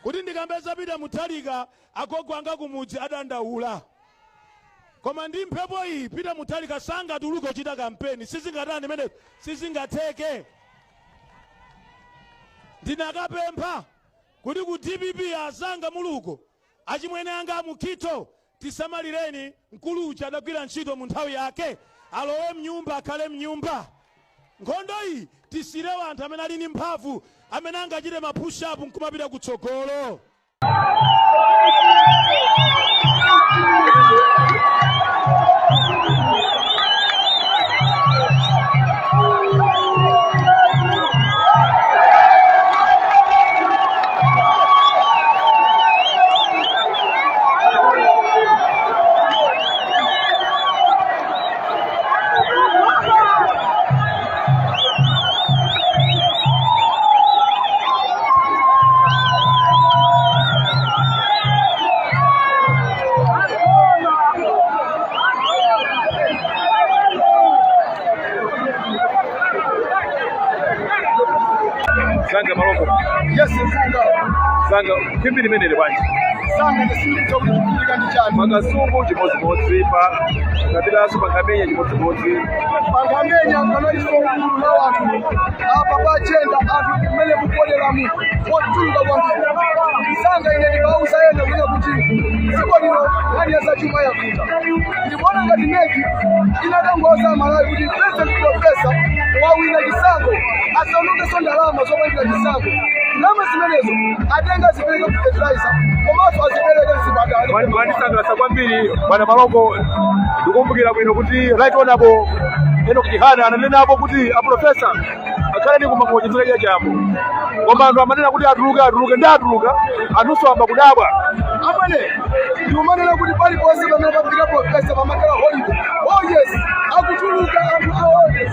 Kuti ndikambe za Peter Mutharika, agogo anga kumudzi adandaula. Koma ndi mphepo iyi, Peter Mutharika sangatuluke kuchita kampeni. Sizingatani imene, sizingatheke. Ndinakapempha kuti ku DPP azanga muluko, achimwene anga amukhito, tisamalireni mkulu uja, adagwira ntchito mu nthawi yake, alowe mnyumba, akhale mnyumba. Nkhondo iyi tisirewo anthu amene ali ndi mphamvu, amene angachite ma push up nkumapita kutsogolo. Zanga Maloko. Yes, mfunga. Zanga khwimbi limeneli bwanji? Sanga ndisinditha kuti chikuchitika ndi chani. Pa Kasungu chimodzimodzi, pa kapitanso pa Nkhamenya chimodzimodzi. Pa Nkhamenya panalinso gulu la anthu apa pa agenda, anthu kumene mukuoneramu ochuluka kwambiri. Sanga ine ndikawauza ena kunena kuti dziko lino nkhani ya zachuma yavuta. Ndikuona ngati MEC inakangouza Malawi kuti President Professor wawina chisankho, asaonongenso ndalama zopangira chisankho. Ndalama zimenezo atenga azipereke ku fertilizer komanso azipereke mzipatala. Mwandisangalatsa kwambiri, bwana Maloko. Ndikumbukira bwino kuti Right Honorable Enoch Chihana ananenapo kuti a professor akhale ndi kumangochi zikadya chambo, koma anthu amanena kuti atuluke, atuluke, ndi atuluka, anthunso amba kudabwa. Amene ndikumanena kuti paliponse pamene pafika professor pamakhala holiday. Oh yes, akutuluka anthu a oh yes.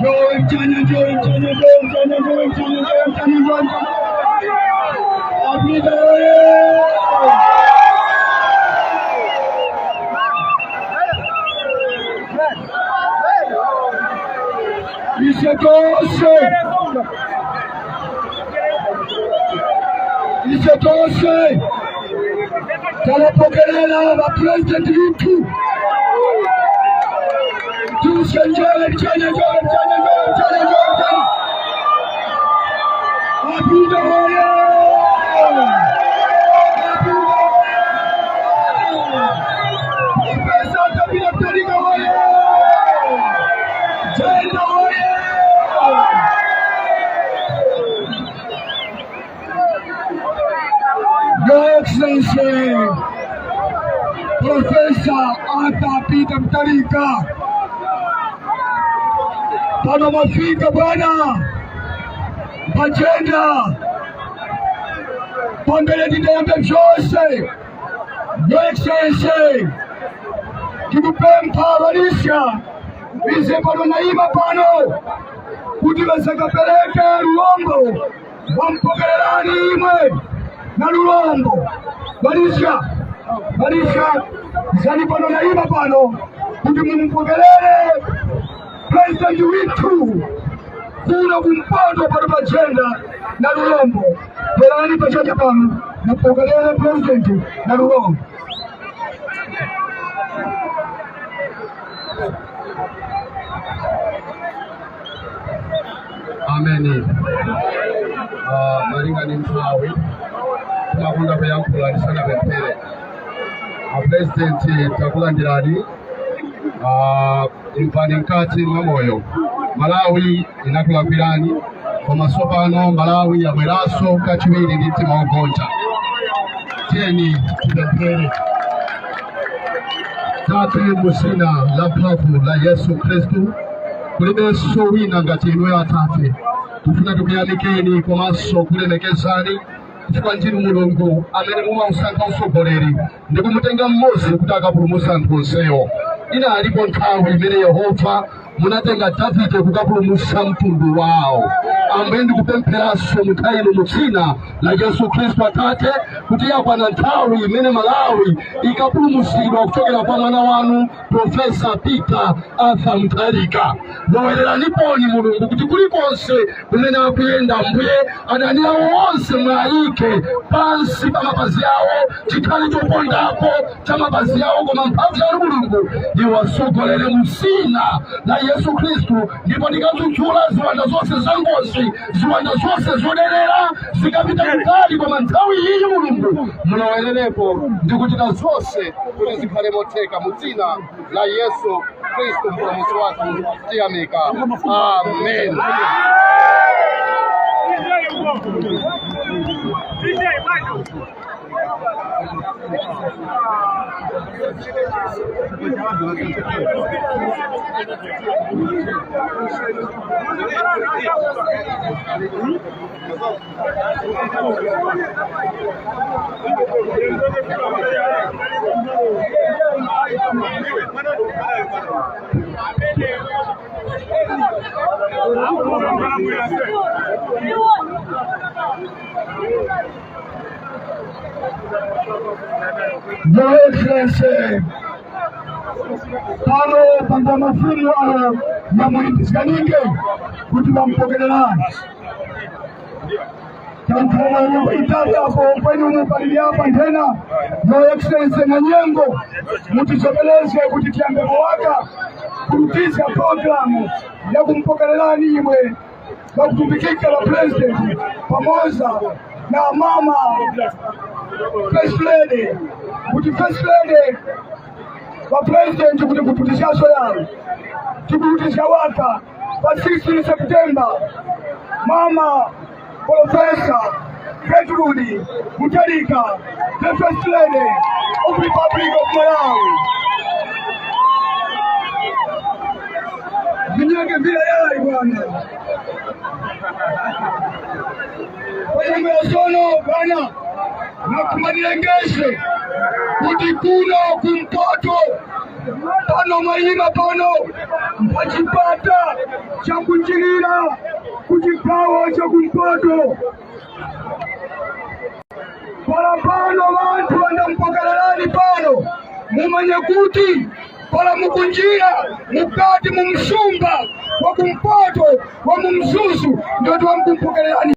Joe Mchanya, Joe Mchanya, Joe Mchanya, Joe Mchanya, Joe Mchanya, Joe Mchanya. Afrika oye! Ise tonse, ise tonse talapokelela ba president vitu tuse. Joe Mchanya, Joe Mchanya, Joe Mchanya, Joe Mchanya. Afrika oye! Afrika oye! Professor Tabila Mutharika oye! Jenda oye! Your Excellency, Professor Arthur Peter Mutharika, pano mafika bwana pajenda pambele ndindeyambe vyose. Your Excellency, tikupempha valisha bize pano naima pano kuti vasakapereke lulombo, wampokererani imwe na lulombo valisha. Marisha zani pano naima pano kuti mumpokelere president withu kuno kumpoto pano pa Jenda na Lulombo. Bwerani pachaja pano mupokelere president na Lulombo. Ameni. Malinga ni nthawi, timakonda kuyankhula tisanapemphere. Apresidenti, takulandirani. Imvani mkati mwa moyo, Malawi inakulakwirani, koma tsopano Malawi yabweranso kachiwiri ndi mtima wogonja. Tiyeni tipemphere. Tate, muzina la mphamvu la Yesu Khristu, kulibenso wina ngati inuyo. Atate, tifuna tikuyamikeni komanso kulemekezani chifukwa ndinu Mulungu amene mumausankha utsogoleri ndi kumutenga mmodzi kuti akapulumutsa anthu onsewo. Ina alipo nthawi imene Yehova munatenga Davide kukapulumutsa mtundu wawo. Ambuye, ndikupempheranso munthawi ino mu dzina la Yesu Khristu, Atate, kuti yakwana nthawi imene Malawi ikapulumutsidwa kuchokera kwa mwana wanu Profesa Peter Arthur Mutharika. Lowererani Mulungu kuti kulikonse kumene akuyenda, Ambuye, adani awo onse mwayike pansi pa mapazi awo, chikhale chopondapo cha mapazi awo, koma mphamvu yanu Mulungu iwasogolere mu dzina la Yesu Khristu. Ndipo ndikadzudzula ziwanda zonse za ngozi, ziwanda zonse zoderera zikapita kutali, koma nthawi iyi Mulungu mulowererepo ndi kuchita zonse kuti zikhale motheka. Mu dzina la Yesu Khristu mpulumutsi wathu tiyamika, amen. Your Excellency, pano pamba mafumu awo yamuyindizikaninge kuti vampokelelani tankhala itali apo kwenumu palili apa nthena. Your Excellency, na nyengo mutisokeleze kuti tiyambe kuwaka kulutiza programu ya kumpokelelani imwe vakutumbikika la president pamoza na mama first lady, kuti first lady va president kuti kututishaso yawo tikurutisha waka pa 16 September mama Professor Gertrude Mutharika, the first lady of Republic of Malawi. Vinyage vile yai bwana kwenye sono bwana, nakumanilengeshe kuti kuno kumpoto pano mayima pano pachipata chakunjirira kuchigawo chakumpoto pala pano vanthu vandampokelelani pano, mumanye kuti pala mukunjira mukati mu msumba wa kumpoto wa mumzuzu ndoti wamkumpokelelani.